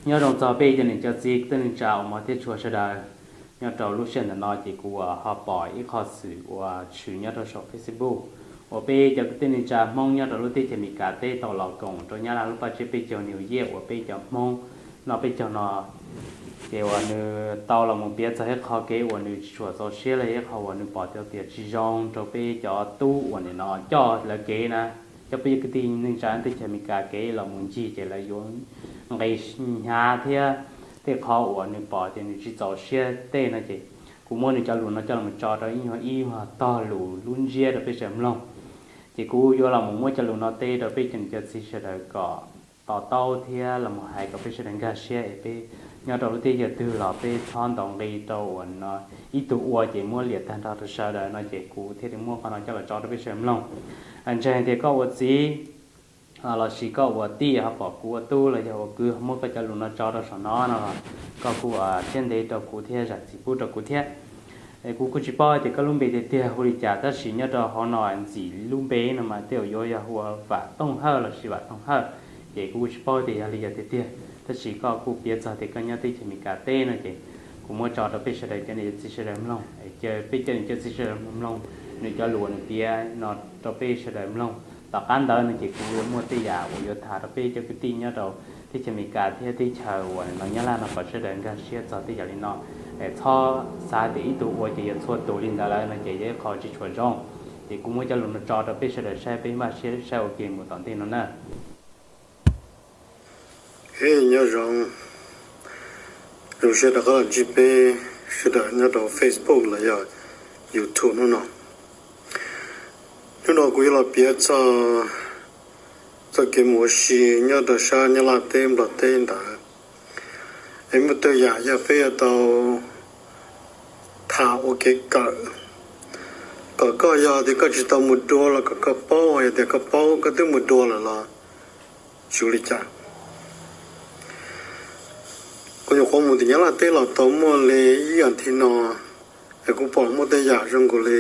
Nyob zoo txog peb cov niam cov txiv kwv tij neej tsa uas hmov thiab tshua sawv daws. Nyob rau lub sij hawm ntawm no ces kuv uas ho pom ib qho xwm uas tshwm nyob rau saum Facebook uas peb cov kwv tij neej tsa Hmoob nyob rau lub teb chaws Amelikas teb tau los koom rau Nyab Laj lub paj tsiab peb caug New Year uas peb cov Hmoob noj peb caug no, ces uas nws tau los mus piav txog ib qho kev uas nws tsis tshua txaus siab los yog ib qho uas nws pom tau tias tsis zoo rau peb cov tub uas nim no coj lawv kev na, coj peb cov kwv tij neej tsa teb chaws Amelikas kev los mus ncig ces lawv yuav nqis hnyav thiab tej qho uas nws pom tias nws tsis txaus siab tej no ces kuv muab nws cov lus no coj los tso rau ib nyuag ib nyuag tog lus lub ntsiab rau peb sawv daws mloog. Ces kuv yuav los mus muab cov lus no teb rau peb cov niam cov txiv sawv daws kom to taub thiab los mus hais kom peb sawv daws nkag siab es peb nyob rau lub teb chaws twg los peb txhob ntaus nqi rau uas no ib tug ua ces muab liam tag nrho rau sawv daws no ces kuv thiaj li muab qhov no coj los tso rau peb sawv daws mloog. Ntseeg tias koj ua txiv lossis koj ua tij ho pom kuv ua tub los yog ua kwv muab koj cov lus no tso rau saum no no los koj kuj siab ntev rau kuv thiab zam txim pub rau kuv thiab. Es kuv kuj tsis paub tias koj lub npe tiag tiag hu li cas tab sis nyob rau hauv no ntxim lub npe no mas tej zaum yuav yog hu ua Vam Tooj Hawj lossis Vam Tooj Hawj. Ces kuv kuj tsis paub tias yog li cas tiag tiag tab sis koj kuj piav txog tias koj nyob teb chaws Amelikas teb no ces kuv muab tso rau peb sawv daws cov niam cov txiv sawv daws mloog es caw peb cov niam cov txiv sawv daws mloog nws cov lus uas nws piav no rau peb sawv daws mloog. Tom qab ntawd no ces kuv yuav muaj tej yam uas yuav tham rau peb cov kwv tij nyob rau teb chaws Amelikas thiab teb chaws uas no Nyab Laj no kom sawv daws nkag siab txog tej yam li no. Txhob xav tias ib tug ua ces yog txhua tus li ntawd lawm no ces yog ib qho tsis tshua zoo. Ces kuv muab cov lus no tso rau peb sawv daws saib peb maj siab saib ua ke mus tom ntej no na. Nyob zoo, zoo siab rov qab los ntsib peb sawv daws nyob rau Facebook los yog YouTube hnub no. Hnub no kuv yuav los piav txog txoj kev mus ua si nyob rau sab Nyab Laj teb Nplog teb ntawd. Es muaj tej yam yog peb yuav tau tham ua kev kawm, kom koj yog tias koj tsis tau mus dua los kom koj paub, yog tias koj paub koj twb mus dua lawm los tsis ua li cas. Kuv nyuam qhuav mus tim Nyab Laj teb los tau muaj li ib as thiv no, es kuv pom muaj tej yam zoo nkaus li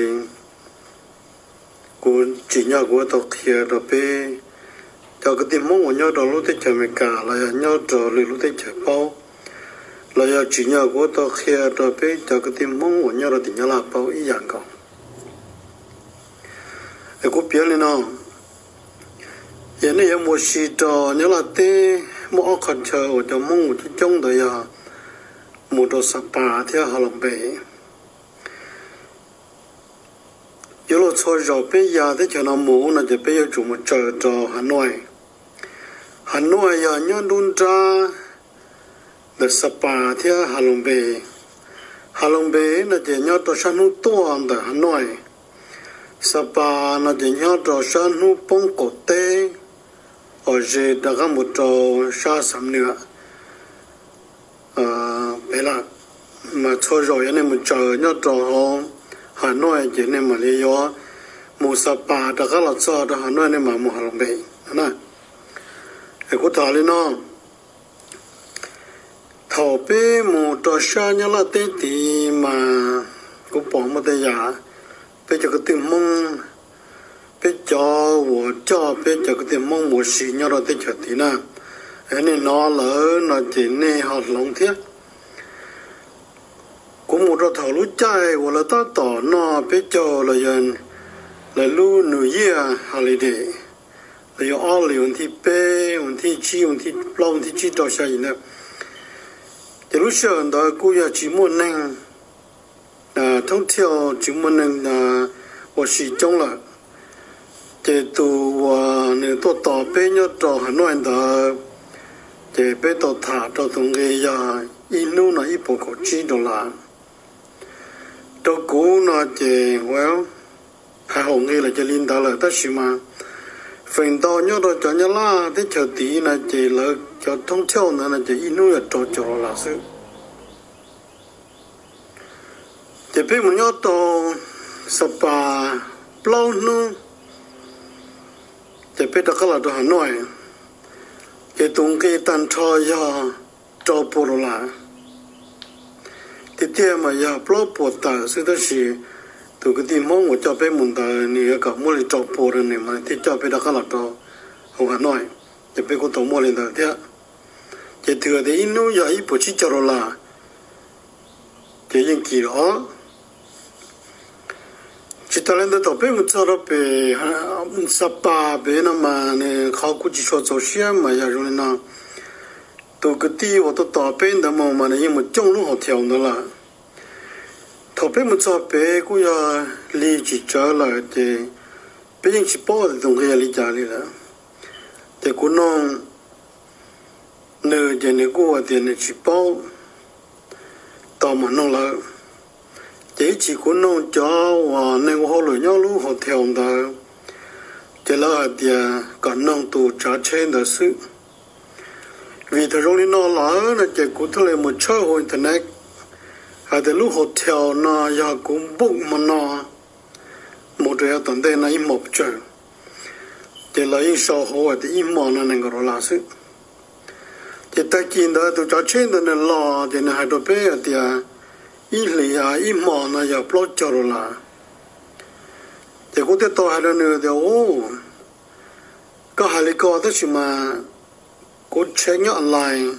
kuv tsim nyog kuv yuav tau qhia rau peb cov kwv tij Hmoob uas nyob rau lub teb chaws Amelikas los yog nyob rau lwm lub teb chaws paub, los yog tsim nyog kuv yuav tau qhia rau peb cov kwv tij Hmoob uas nyob rau tim Nyab Laj paub ib yam nkaus. Es kuv piav li no, yog nej yuav mus ua si rau Nyab Laj teb muaj ob qhov chaw uas cov Hmoob mus coob coob ntawd yog mus rau Xa Pas thiab Ha Loos Npes. Yuav luag txhua zaus peb ya teb chaws no mus no ces peb yuav tsum mus tsaws rau Ha Nuaj. Ha Nuaj yog nyob nruab nrab ntawm Xa Pas thiab Ha Loos Npes. Ha Loos Npes no ces nyob rau sab hnub tuaj ntawm Ha Nuaj. Xa Pas no ces nyob rau sab hnub poob qaum teb, uas ze rov qab mus rau sab Xam Nuam pem lawm. Mas txhua zaus yog nej mus tsaws nyob rau hauv Ha Nuaj ces nej mam li yuav mus Xa Pas rov qab los txog rau Ha Nuaj, nej mam mus Ha Loos Npes no na. Es kuv tham li no, thaum peb mus rau sab Nyab Laj teb tid mas kuv pom muaj tej yam peb cov kwv tij Hmoob, peb cov uas coj peb cov kwv tij Hmoob mus ua si nyob rau teb chaws tid na, nej hnov lawm no ces nej ho hloov thiab. Kuv mus rau thaum lub caij uas lawv tab tom noj peb caug los yog lawv lub New Year holiday, los yog ob hlis, vas thij peb, vas thij tsib, vas thij plaub, vas thij tsib rau xya yim ntawd. Ces lub sij hawm ntawd kuj yog tsis muaj neeg, thoob thiaj tsis muaj neeg ua si coob lawm. Ces tus uas nws tuaj tos peb nyob rau Ha Nuaj ntawd, ces peb tau tham rau tus nqi yog ib hnub no ib puas kaum tsib dollar. Rau kuv no ces, well, hais haum nqi lawm ces li ntawd lawm tab sis mas feem ntau nyob rau cov Nyab Laj teb chaws tid no ces lawv cov thoob thiaj ntawd no ces ib hnub yog rau caum dollar xwb. Ces peb mus nyob tau Xa Pas plaub hnub, ces peb rov qab los rau Ha Nuaj, ces tus nqi tag nrho yog rau puas dollar. Tiag tiag mas yog plaub puas tawm xwb tab sis tus kwv tij Hmoob uas coj peb mus ntawd nws yuav kom muab li rau puas rau nws mas thiaj coj peb rov qab los rau hauv Ha Nuaj, ces peb kuj tau muaj li ntawd thiab. Ces twb tias ib hnub yog ib puas tsib caug dollar, ces yeej kim los. Tsis tas li ntawd thaum peb mus txog rau pem Sapa pem no mas nws qhov kuv tsis tshua txaus siab mas yog zoo li no, tus kwv tij uas tuaj tos peb ntawd mus mas nws yeej mus cooj lub hotel ntawd lawm. Thaum peb mus txog pem kuj yog lig tsis tsawv lawm ces peb yeej tsis paub tias tus nqi yog li cas li lawm. Ces kuv noog nws ces nws kuj hais tias nws tsis paub, tos mam noog lawv. Ces ib chim kuv noog cov uas neeg ua hauj lwm nyob lub hotel ntawd, ces lawv hais tias kom noog tus tsav tsheb ntawd xwb. Vim thaum zoo li no lawm no ces kuv thiaj li mus tshawb hauv internet hais tias lub hotel no yog kuv book hmo no mus rau yav tom ntej no ib hmos pes tsawg. Ces lawv yeej sau hauv hais tias ib hmos no nees nkaum dollar xwb. Ces tag kis ntawd tus tsav tsheb ntawd nws los ces nws hais rau peb hais tias ib hlis ib hmos no yog plaub caug dollar. Ces kuv thiaj tau hais rau nws tias, Ub, koj hais li ko tab sis mas kuv check nyob online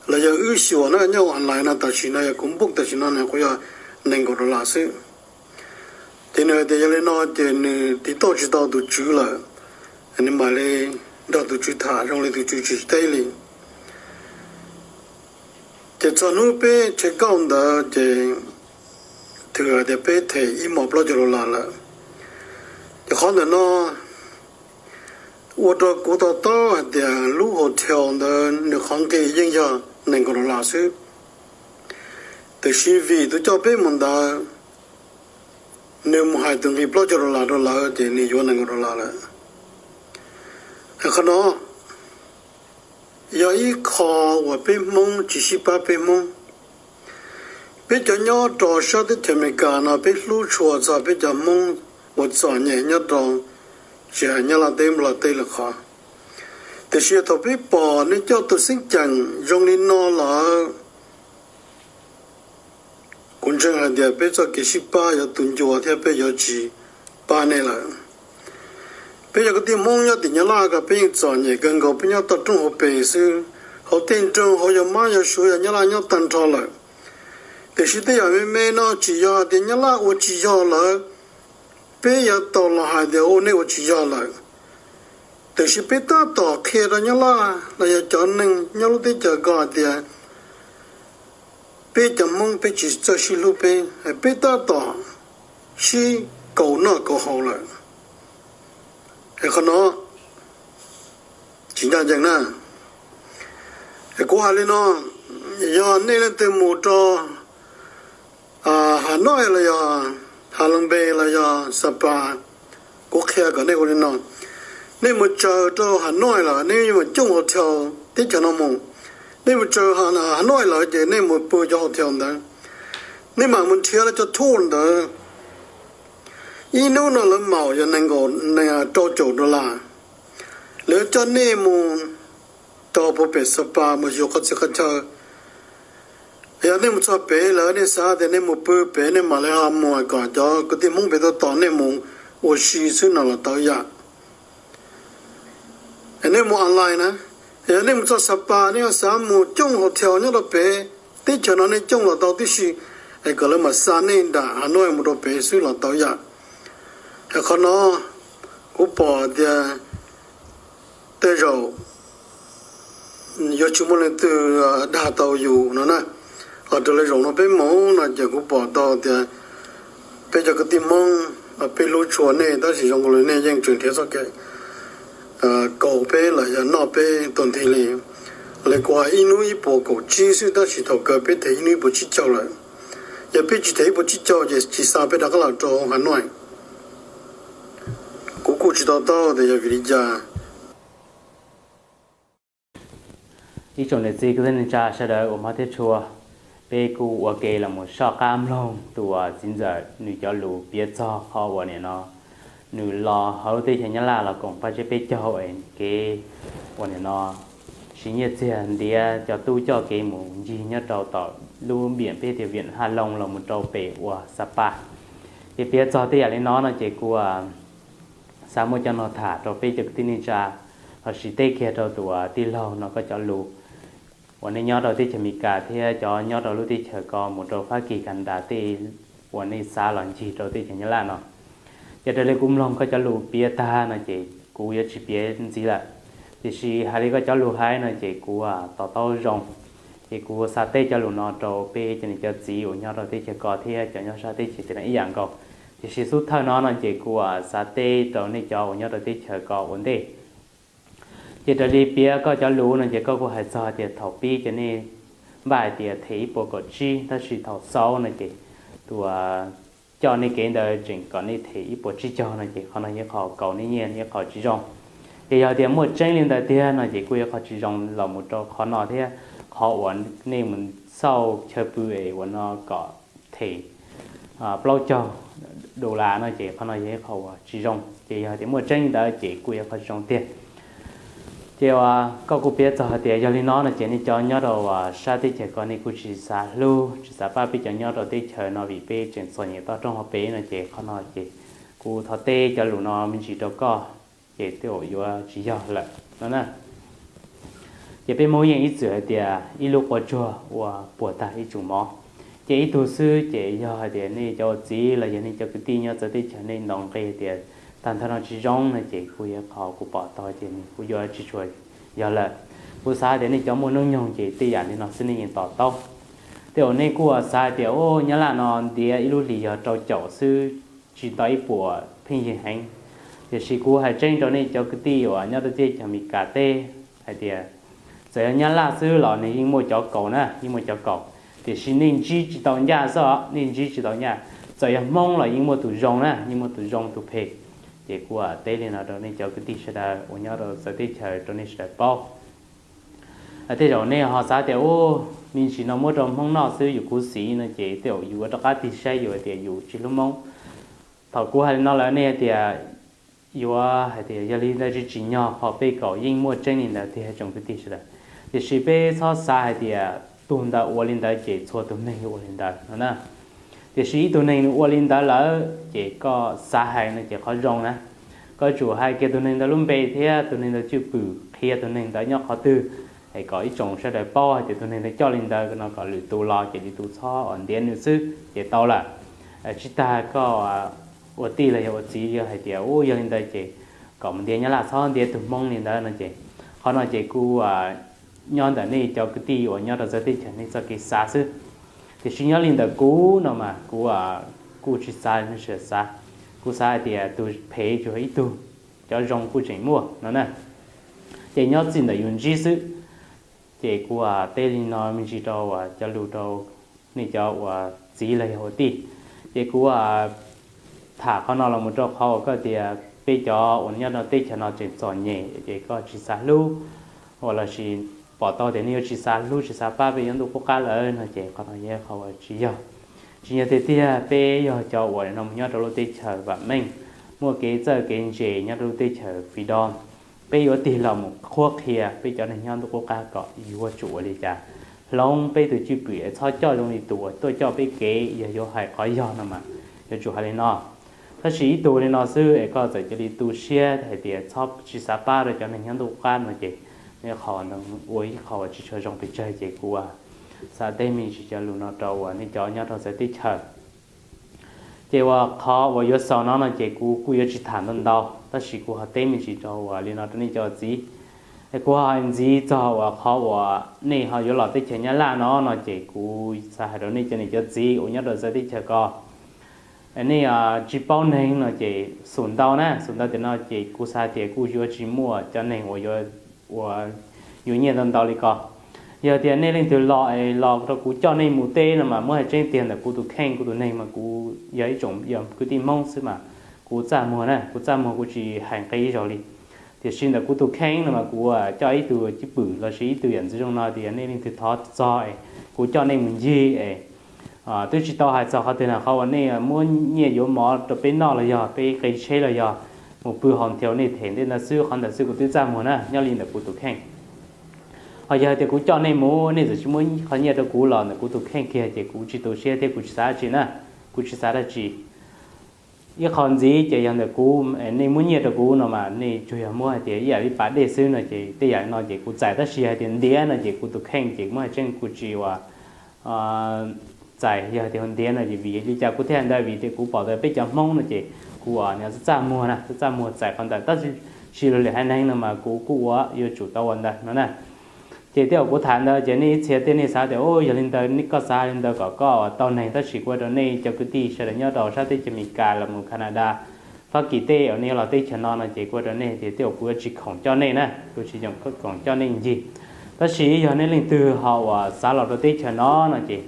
los yog wb xyuas na nyob online no tam sim no yog kuv book tam sim no nws kuj yog nees nkaum dollar xwb. Ces nws hais tias yog li no ces nws tiv tauj tsis tau tus tswv lawm, nws mam li nrog tus tswv tham zoo li tus tswv tsis teb li. Ces txog hnub peb check out ntawd ces twb hais tias peb them ib hmos plaub caug dollar lawm. Ces qhov ntawm no ua rau kuv to taub hais tias lub hotel ntawd nws qhov nqi yeej yog nees nkaum dollar xwb, tiam sis vim tus coj peb mus ntawd nws mus hais tus nqi plaub caug dollar rau lawv ces nws yuav nees nkaum dollar lawm. Qhov no yog ib qho uas peb Hmoob tsis sib pab peb Hmoob. Peb cov nyob rau sab teb chaws Amelikas no peb hlub tshua txog peb cov Hmoob uas txom nyem nyob rau tsis hais Nyab Laj teb Nplog teb lwm qhov. Tiam sis thaum peb pom nej coj tus xeeb ceem zoo li no lawm, kuv ntseeg hais tias peb txoj kev sib pab yuav tu ncua thiab peb yuav tsis pab nej lawm. Peb yog kwv tij Hmoob nyob tim Nyab Laj ko peb yeej txom nyem kawg nkaus, peb nyob toj roob hauv pes xwb, hauv tej nroog hauv yog mab yog suav yog Nyab Laj nyob tag nrho lawm. Tiam sis tej yam me me no tsis yog tias Nyab Laj ua tsis yog lawm, peb yuav tau los hais tias ua nej ua tsis yog lawm. Tiam sis peb tab tom qhia rau Nyab Laj los yog cov neeg nyob lub teb chaws ko hais tias peb cov Hmoob peb tsis txawj sib hlub peb, peb tab tom sib kaus noj kaus haus lawm. Es qhov no tsis ncaj ncees na. Es kuv hais li no, yog nej leej twg mus rau Hav Noij los yog Hav Loos Npe los yog Xa Pas, kuv qhia kom nej ua li no. Nej mus tsaws rau Hav Noij lawm nej mus cooj hotel teb chaws no mus. Nej mus tsaws Hav Noij lawm ces nej mus pw cov hotel ntawd. Nej mam mus nrhiav lawv cov tour ntawd. Ib hnub no lawv maum yog nees nkaum rau caum dollar. Lawv coj nej mus rau puag pem Xa Pas mus xyuas qhov txhia qhov chaw. Yog nej mus txog pem lawm nej xav tias nej mus pw pem nej mam li ho mus kom cov kwv tij Hmoob pem tuaj tos nej mus ua si xwb no los tau yam. Nej mus online na, yog nej mus txog Xa Pas nej ho xav mus cooj hotel nyob rau pem teb chaws no nej cooj los tau tib si, es kom lawv mam xa nej nram Hav Noij mus rau pem xwb los tau yam. Es qhov no kuv pom tias tej zaum yuav tsis muaj leej twg dag tau yus no na. Ho raws li zaum no peb mus no ces kuv pom tau tias peb cov kwv tij Hmoob peb hlub tshua nej tab sis zoo li nej yeej tseem nrhiav txoj kev kaus peb los yog noj peb tuag nthi li. Li kuv hais ib hnub ib puas kaum tsib xwb tab sis thaum kawg peb them ib hnub ib puas tsib caug lawm. Yog peb tsis them ib puas tsib caug ces tsis xa peb rov qab los rau Hav Noij. Kuv kuj tsis to taub tias yog vim li cas. Ib tsoom niam txiv kwv tij neej tsa sawv daws uas hmov thiab tshua, peb kuj ua ke los mus soj qab mloog tus uas txiv ntxawm nws cov lus piav txog qhov uas nim no nws los hauv teb chaws Nyab Laj los koom pab teb peb caug es kev uas nim no siv nyiaj txiag ntiav cov tub coj kev mus ncig nyob rau tom lub npiam peb tias viam Haj Loo los mus rau pem uas Xa Pas. Ces piav txog tej yam li no no ces kuv xav muaj cov no tham rau peb cov kwv tij neej tsa, los sis teb kiag rau tus uas tij laug no koj cov lus. uas nej nyob rau teb chaws Amelikas thiab cov nyob rau lub teb chaws ko mus rau Fab Kis, Kanadas tej uas nej xav los ncig rau teb chaws Nyab Laj no. Ces raws li kuv mloog koj cov lus piav tag no ces kuv yuav tsis piav ntxiv lawm. Tiam sis hais li koj cov lus hais no ces kuv to taub zoo, ces kuv xav teb cov lus no rau peb cov niam cov txiv uas nyob rau teb chaws ko thiab cov nyob sab teb chaws no ib yam nkaus. Tiam sis xub thawj no no ces kuv xav teb rau nej cov uas nyob rau teb chaws ko ua ntej. Ces raws li piav koj cov lus no ces koj kuj hais txog tias thaum pib ces nej npaj hais tias them ib puas kaum tsib, tab sis thaum xaus no ces tus coj nej kev ntawd tseem kom nej them ib puas tsib caug no ces qhov no yog qhov kaus nej nyiaj, yog qhov tsis zoo. Ces yog tias muaj tseeb li ntawd tiag no ces kuj yog qhov tsis zoo los mus rau qhov no thiab, qhov uas nej mus xauj chaw pw es uas no kom them plaub caug dollar no ces qhov no yog ib qho uas tsis zoo. Ces yog tias muaj tseeb li ntawd ces kuj yog qhov tsis zoo tiag. Ces uas koj kuj piav txog hais tias yog li no no ces nej cov nyob rau uas sab teb chaws ko nej kuj tsis xav hlub tsis xav pab peb cov nyob rau teb chaws no vim peb tseem txom nyem toj roob hauv pes no ces qhov no ces kuv thov teb cov lus no me ntsis rau koj, ces tej zaum yuav tsis yog lawm no na. Ces peb Hmoob yeej ib txwm hais tias ib lub qua tsuag ua puas tag ib tsoom mov. Ces ib tug xwb ces yog hais tias nej cov ua txiv los yog nej cov kwv tij nyob txawv teb chaws nej ntaus nqi tias tag nrho no tsis zoo no ces kuj yog qhov kuv pom tau ces nws kuj yuav tsis tshua yog lawm. Kuv xav tias nej cov muaj hnub nyoog ces tej yam li no xwb nej yeej to taub. Tej zaum nej kuj xav hais tias u Nyab Laj no ntiav ib lub hlis yog rau caum xwb, tsis tau ib puas pheej yig heev. Tiam sis kuv hais tseeb rau nej cov kwv tij uas nyob rau teb chaws Amelikas teb hais tias txawm yog Nyab Laj xwb los nws yeej muaj cov kaus na, yeej muaj cov kaus. Tiam sis nej ntsib tsis tau ncaj xwb os, nej ntsib tsis tau ncaj. Txawm yog Hmoob los yeej muaj tus zoo na, yeej muaj tus zoo tus phem. Ces kuv teb li no rau nej cov kwv tij sawv daws uas nyob rau txawv teb chaws rau nej sawv daws paub. Tej zaum nej ho xav tias u, me ntsis no muab rau Hmoob noj xwb yus khuv xim no ces tej zaum yus ua rov qab tig saib yus hais tias yus tsis hlub Hmoob. Thaum kuv hais li no lawm nej hais tias yuav hais tias yog li ntawd tsis tsim nyog, qhov peb kaum yeej muaj tseeb li ntawd tiag tsoom kwv tij sawv daws. Tiam sis peb txhob xav hais tias tus ntawd ua li ntawd ces txhua tus neeg yuav ua li ntawd no na. Tiam sis ib tug neeg nws ua li ntawd lawm ces koj xav hais no ces qhov zoo na, koj yuav tsum hais kiag tus neeg ntawd lub npe thiab tus neeg ntawd cwj pwm, qhia tus neeg ntawd nyob qhov twg, es kom ib tsoom sawv daws paub hais tias tus neeg ntawd coj li ntawd no kom lwm tus los ces lwm tus txhob ntiav nws xwb ces tau lawm. Tsis tas koj ua tij los yog ua txiv yog hais tias u yog li ntawd ces kom mus ntiav Nyab Laj, txhob ntiav tus Hmoob li ntawd no ces qhov no ces kuj nyob ntawm nej cov kwv tij uas nyob rau txawv teb chaws nej txoj kev xav xwb. Tiam sis nyob li ntawm kuv no mas kuv kuj tsis xav nej sawv daws xav. Kuv xav hais tias tus phem tsuas ib tug, cov zoo kuj tseem muaj no na. Ces nyob txij ntawm yus ntsib xwb. Ces kuv teb li no me ntsis rau cov lus rau nej cov uas txiv los yog ua tij. Ces kuv tham qhov no los mus rau qhov uas koj tias peb cov uas nyob rau teb chaws no tseem txom nyem ces koj tsis xav hlub, uas lossis pom tau tias nej yuav tsis xav hlub tsis xav pab peb cov ntuj qub qab lawm no ces qhov no yog qhov uas tsis yog. Tsis yog tiag tiag, peb yog cov uas no mus nyob rau lub teb chaws vam meej, muaj kev txawj kev ntse nyob rau lub teb chaws fis do. Peb yuav tig los mus qhuab qhia peb cov neeg nyob ntuj qub qab kom yuav tsum ua li cas, hloov peb tus cwj pwm es txhob coj zoo li tus uas tuaj coj peb kev, yog yuav hais qhov yog no mas yuav tsum hais li no. Tab sis ib tug li no xwb es koj txawm cia li tu siab hais tias txhob tsis xav pab rau cov neeg nyob ntuj qub qab no ces nej qhov ua ib qho uas tsis tshua zoo pes tsawg ces kuv xav teb me ntsis cov lus no rau uas nej cov nyob rau txawv teb chaws. Ces uas qhov uas yuav xaus no no ces kuv kuj yuav tsis tham ntau ntau, tab sis kuv ho teb me ntsis rau uas li no rau nej cov txiv. Es kuv ho hais ntxiv txog uas qhov uas nej ho yuav los teb chaws Nyab Laj no no ces kuv xav hais rau nej cov niam cov txiv uas nyob rau txawv teb chaws ko, nej tsis paub neeg no ces xum ntau na, xum ntau tiam no ces kuv xav tias kuj yuav tsis muaj cov neeg uas yuav ua yuav nyiaj ntau ntau li ko. Yog tias nej leej twg los es los rau kuv coj nej mus teb no mas muab hais tseeb tiag ntawm kuv tus kheej kuv tus neeg mas kuv yog ib tsoom yog kwv tij Hmoob xwb mas kuv txaj muag na, kuv txaj muag kuv tsis hais nqi ib zaug li. Tiam sis ntawm kuv tus kheej no mas kuv coj ib tug cwj pwm lossis ib tug yam ntxwv zoo no tias yog nej leej twg thov txog es kuv coj nej mus ncig es twb tsis tau hais txog qhov twg na, qhov uas nej muab nyiaj yuav mov rau peb noj los yog peb qe tsheb los yog mus pw hau nthia nej them ntej ntawd xwb, qhov ntawd xwb kuv twb txaj muag na nyob li ntawm kuv tus kheej. Ho yog tias kuv coj nej mus nej txawm tsis muab qhov nyiaj rau kuv los ntawm kuv tus kheej kiag ces kuv tsis tu siab thiab kuv tsis xav dab tsi na, kuv tsis xav dab tsi. Ib qho ntxiv ces yog ntawm kuv, nej muab nyiaj rau kuv no mas nej tsuas yog muab hais tias ib yam li pas dej xwb no ces tej yam no ces kuv txais, tab sis hais tias ntiav no ces kuv tus kheej ces muab hais tseeb kuv tsis ua txais. Yog tias ntiav no ces vim li cas kuv thiaj ntawd, vim tias kuv pom tias peb cov Hmoob no ces kuv ua txaj txaj muag na, txaj txaj muag txais qhov ntawd, tab sis luag lwm haiv neeg no mas kuv kuj ua yuav tsum tau ua ntawd no na. Ces tej uas kuv tham ntawd ces nej ib txhia tej nej xav tias, u, yog li ntawd koj xav li ntawd kom koj tau neeg, tab sis kuv ua rau nej cov kwv tij sawv daws nyob rau sab teb chaws Amelikas los mus Canada, Fab Kis tej uas nej yuav los teb chaws no no ces kuv ua rau nej tias tej uas kuv yuav tsis khoom coj nej na, kuv tsis khoom coj nej ncig. Tab sis yog nej leej twg ho uas xav los rau teb chaws no no ces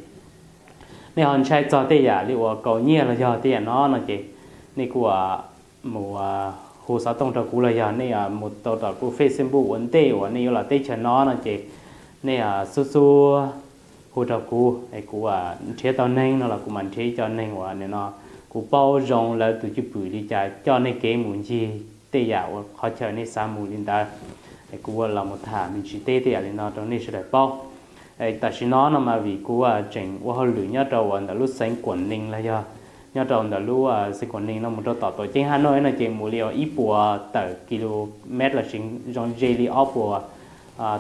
nej ho ntshai txog tej yam li uas kaus nyiaj los yog tej yam no no ces nej kuj mus hu xov tooj rau kuv los yog nej mus tau tom kuv Facebook ua ntej uas nej yuav los teb chaws no no ces nej xub xub hu rau kuv, kuv nrhiav tau neeg no los kuv mam nrhiav ib co neeg uas nim no kuv paub zoo lawv tus cwj pwm li cas coj nej kev mus ncig tej yam uas qhov chaw nej xav mus li ntawd. Kuv los mus tham me ntsis teb tej yam li no rau nej sawv daws paub. Tam sim no no mas vim kuv tseem ua hauj lwm nyob rau uas ntawm lub xeev Quảng Ninh los yog nyob rau ntawm lub xeev Quảng Ninh no mus rau tom tuam ceeb Hà Nội no ces mus li uas ib puas tawm kilomev los sis zoo ze li ob puas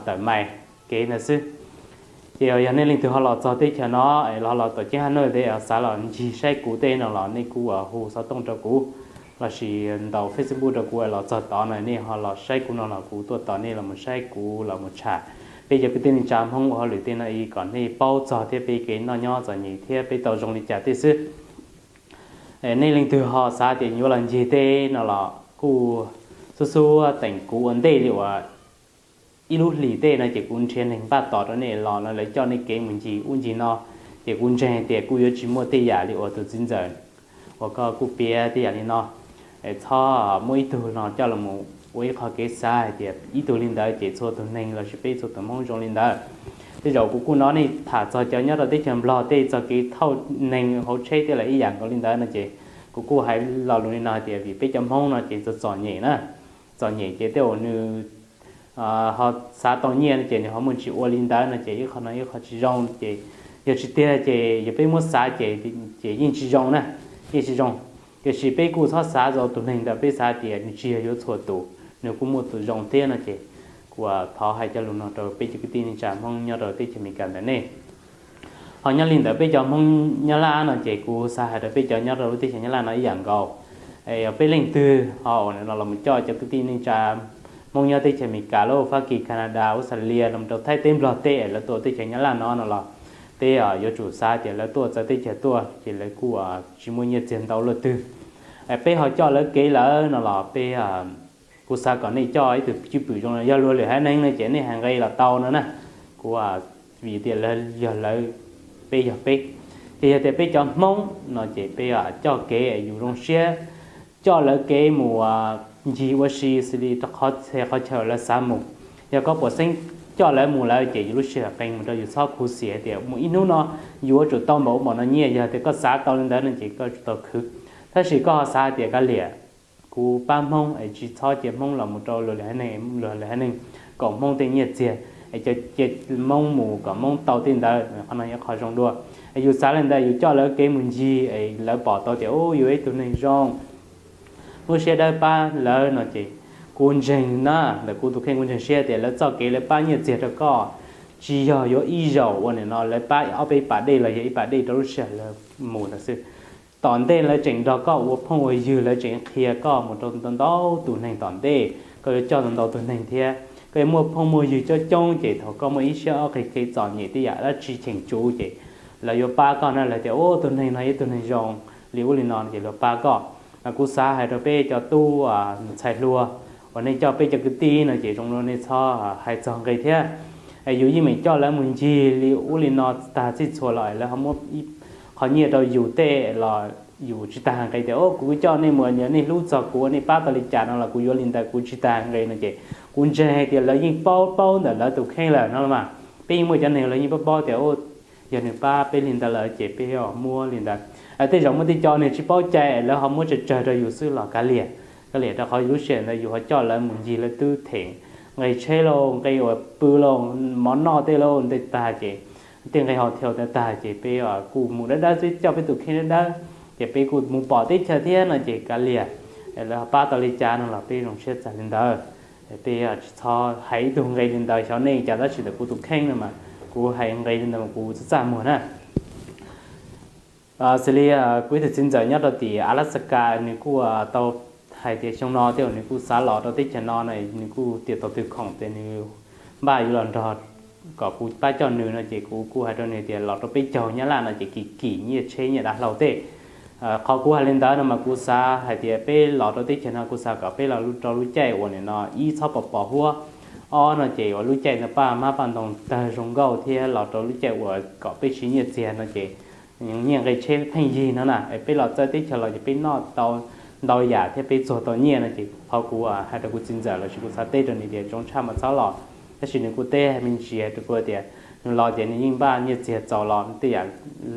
tawm mais kev ntawd xwb. Ces yog nej leej twg ho los txog teb chaws no los ho los tuam ceeb Hà Nội tej xav los ncig saib kuv tej no los nej kuj hu xov tooj rau kuv los sis ntaus Facebook rau kuv los txog tod no nej ho los saib kuv no los kuv tuaj tos nej los mus saib kuv los mus tsham peb cov kwv tij neej tsa Hmoob ua hauj lwm tej no kom nej paub txog thiab peb kev noj nyob txom nyem thiab peb tau zoo li cas tej xwb. Nej leej twg ho xav tias yuav los ncig tej no los kuj xub xub teem kuv ua ntej li uas ib lub hlis tej no ces kuv nrhiav neeg npaj tos rau nej los no lawv coj nej kev mus ncig ub ncig no, ces kuv ntseeg tias kuj yuav tsis muaj tej yam li uas tus txiv ntxawm uas koj kuj piav tej yam li no. Txhob muab ib tug no coj los ua ib qho kev xav hais tias ib tug li ntawd ces txhua tus neeg los sis peb txhua tus Hmoob zoo li ntawd. Tej zaum kuv kuj hnov nej tham txog cov nyob rau teb chaws Nplog tej txog kev thauj neeg hauv tsheb tej los ib yam nkaus li ntawd no ces kuv kuj hais lo lus li no hais tias vim peb cov Hmoob no ces txom txom nyem na, txom nyem ces tej uas nws ho xav tau nyiaj no ces nws ho muaj tsis ua li ntawd no ces ib qho no ib qho tsis zoo ces yog tsis tiag ces yog peb muab xav ces ces yeej tsis zoo na, yeej tsis zoo. Tiam sis peb kuj txhob xav rau tus neeg ntawd, peb xav tias nws tsis yog yuav txhua tus, nws kuj muaj tus zoo thiab no ces kuv thov hais cov lus no rau peb cov kwv tij neej tsa Hmoob nyob rau teb chaws Amelikas ntawm nej. Ho nyob li ntawd peb cov Hmoob Nyab Laj no ces kuv xav hais rau peb cov nyob rau lub teb chaws Nyab Laj no ib yam nkaus. Yog peb leej twg ho uas no los coj cov kwv tij neej tsa Hmoob nyob teb chaws Amelikas, lub Fab Kis, Canada, Australia los rau Thaib teb Nplog teb lawv tuaj teb chaws Nyab Laj no no los peb yuav tsum xav tias lawv tuaj txawv teb chaws tuaj ces lawv kuj tsis muaj nyiaj txiag ntau luaj twg. Peb ho coj lawv kev lawm no los peb kuv xav kom nej coj ib tug cwj pwm zoo, yog luag lwm haiv neeg no ces nej hais nqe los tau no na. Kuv vim tias yog lawv, peb yog peb, ces yog tias peb cov Hmoob no ces peb coj kev yus zoo siab, coj lawv kev mus ncig ua si xws li rau qhov txhia qhov chaw lawv xav mus. Yog koj puas xeeb coj lawv mus lawm ces yus lub sij hawm qee mus rau yus txhob khuv xim hais tias mus ib hnub no yus yuav tsum tau npaum ub npaum no nyiaj, yog tias koj xav tau li ntawd no ces koj yuav tsum tau khwv. Tab sis koj ho xav tias kav liam, kuv pab Hmoob es tsis txhob cia Hmoob los mus rau luag lwm haiv neeg, luag lwm haiv neeg koom Hmoob tej nyiaj txiag, es cia Hmoob mus kom Hmoob tau tej ntawd, qhov no yog qhov zoo dua. Es yus xav li ntawd yus coj lawv kev mus ncig es lawv pom tau tias u yus ib tug neeg zoo, lub siab dawb pab lawv no ces kuv ntseeg na, ntawm kuv tus kheej kuv ntseeg siab tias lawv txoj kev lawv pab nyiaj txiag rau koj tsis yog yuav ib zaug ua nim no, lawv pab ob peb pas dej los yog ib pas dej rau lub sij hawm lawv mus ntawd xwb. Tom ntej lawv tseem nrog koj ua phooj ua ywg, lawv tseem qhia koj mus rau ntau ntau tus neeg tom ntej, koj yuav coj ntau ntau tus neeg thiab koj yuav muaj phooj muaj ywg coob coob ces thaum koj muaj ib siab ob qig kev txom nyem tej yam dab tsi cheem tsum ces lawv yuav pab koj na, lawv tias u tus neeg no yog tus neeg zoo li ub li no ces lawv pab koj. Mas kuv xav hais rau peb cov tub ntxhais hluas uas nej coj peb cov kwv tij no ces zoo li nej txhob hais txog nqe thiab. Yus yeej meem coj lawv mus ncig li ub li no tag txhij txhua los lawv ho muab qhov nyiaj rau yus tej los yus tsis tas nqe tias u kuv coj nej mus, yog nej hlub txog kuv, nej pab tau li cas no los kuv yuav li ntawd, kuv tsis tas nqe no ces kuv ntseeg hais tias lawv yeej paub paub ntawm lawv tus kheej lawm no los mas. Peb yeej muaj cov neeg lawv yeej paub paub tias u yog nws pab peb li ntawd lawm ces peb muab li ntawd. Tej zaum muaj tej cov neeg tsis paub cai lawv ho muab tsawg tsawg rau yus xwb los kav liam, kav liam rau qhov lub sij hawm ntawd yus ho coj lawv mus ncig lawv twb them nqe tsheb lauj, nqe uas pw lauj, mov noj tej lauj ntawd tag ces tej nqe hau thiau ntawd tag ces peb kuj mus dawb dawb xwb, coj peb tus kheej dawb dawb. ces peb kuj mus pom teb chaws thiab no ces kav liam, lawv ho pab tau li cas no los peb zoo siab txais li ntawd. Peb tsis txhob hais ib tug nqe li ntawd xyov nej cas, tab sis ntawm kuv tus kheej no mas kuv hais nqe li ntawd mas kuv txaj txaj muag na. Xws li kuv ib tug txiv ntxawm nyob rau tim Alaska, nws kuj tau hais tias xyoo no tej zaum nws kuj xav los rau teb chaws no no, nws kuj tias tau twg khoom tias nws npaj yuav los nrog kom kuv pab coj nws no ces kuv kuj hais rau nws tias los rau peb caug Nyab Laj no ces kim kim nyiaj tsheb nyiaj dav hlau tej. Qhov kuv hais li ntawd no mas kuv xav hais tias peb los rau teb chaws no kuv xav kom peb los rau lub caij uas nim no ib txhob pos pos huab, ob no ces uas lub caij ntawd paj hmab paj ntoo tawg zoo nkauj thiab los rau lub caij uas kom peb siv nyiaj txiag no ces nyiaj nqe tsheb pheej yig no na, es peb los txawj teb chaws los ces peb noj tau ntau yam thiab peb txuag tau nyiaj no ces qhov kuv hais rau kuv txiv ntxawm los sis kuv xav teb rau nws tias zoo tshaj mas txhob los. Tab sis nws kuj teb me ntsis rau kuv tias nws los ces nws yeej npaj nyiaj txiag txaus los tej yam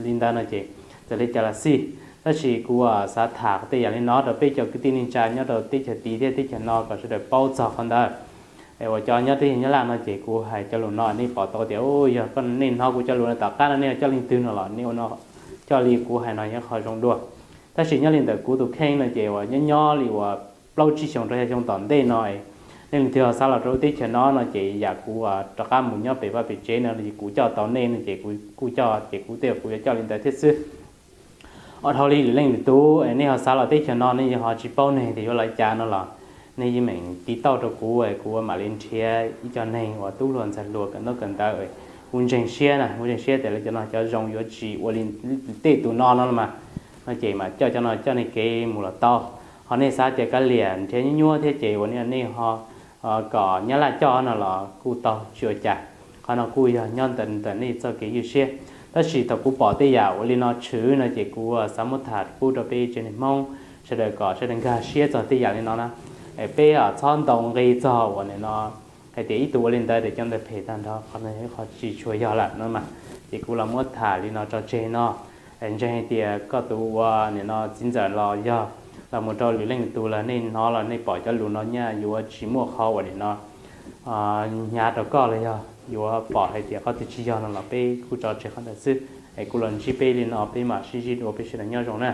li ntawd no ces txawm li cas los xij, tab sis kuv xav tham tej yam li no rau peb cov kwv tij neej tsa nyob rau teb chaws tid thiab teb chaws no kom sawv daws paub txog qhov ntawd. Es uas cov nyob teb chaws Nyab Laj no ces kuv hais cov lus no nej pom tau tias yog koj nej hnov kuv cov lus no tom qab no nej coj leej twg no los nej ua no, coj li kuv hais no yog qhov zoo dua. Tab sis nyob li ntawm kuv tus kheej no ces uas nyob nyob li uas plaub tsib xyoos rau xya xyoo tom ntej no, nej leej twg ho xav los rau lub teb chaws no no ces yam kuv rov qab mus nyob pem vaj pem tsev no ces kuv coj tau nej no ces kuv kuj coj ces kuv tej kuv yuav coj li ntawd thiab xwb. Ua dhau li lwm leej lwm tus nej ho xav los teb chaws no nej ho tsis paub neeg tias yuav los cas no los nej yeej meem tiv tauj rau kuv, kuv mam li nrhiav ib co neeg uas tub hluas ntxhais hluas kawm ntaub kawm ntawv kuv ntseeg siab na, kuv ntseeg siab tias lawv cov no cov zoo yuav tsis ua li tej tus no no los mas, no ces mam coj cov no coj nej kev mus los tau. Ho nej xav tias kav liam nrhiav nyuaj nyuaj thiab ces uas nej ho kom Nyab Laj coj no los kuj tau tsis ua cas. Qhov no kuj yog nyob ntawm nej txoj kev ywj siab. Tab sis thaum kuv pom tej yam ua li no tshwm no ces kuv xav muab tham pub rau peb tsev neeg Hmoob sawv daws kom sawv daws nkag siab txog tej yam li no na. Peb txhob ntaus nqi txog uas nim no hais tias ib tug ua li ntawd ces cov ntawd phem tag nrho, qhov no yog qhov tsis tshua yog lawm no mas. Ces kuv los muab tham li no tso tseg no. Ntseeg hais tias koj tus ua nim no txiv ntxawm los yog los mus rau lwm leej lwm tus los nej hnov los nej pom cov lus no nyaj yuav tsis muaj qhov uas nim no hnyav rau koj los yog yuav pom hais tias qhov twg tsis yog no los peb kuj tso tseg qhov ntawd xwb. Es kuv los ntsib peb li no peb mam sib ntsib dua, peb sawv daws nyob zoo na.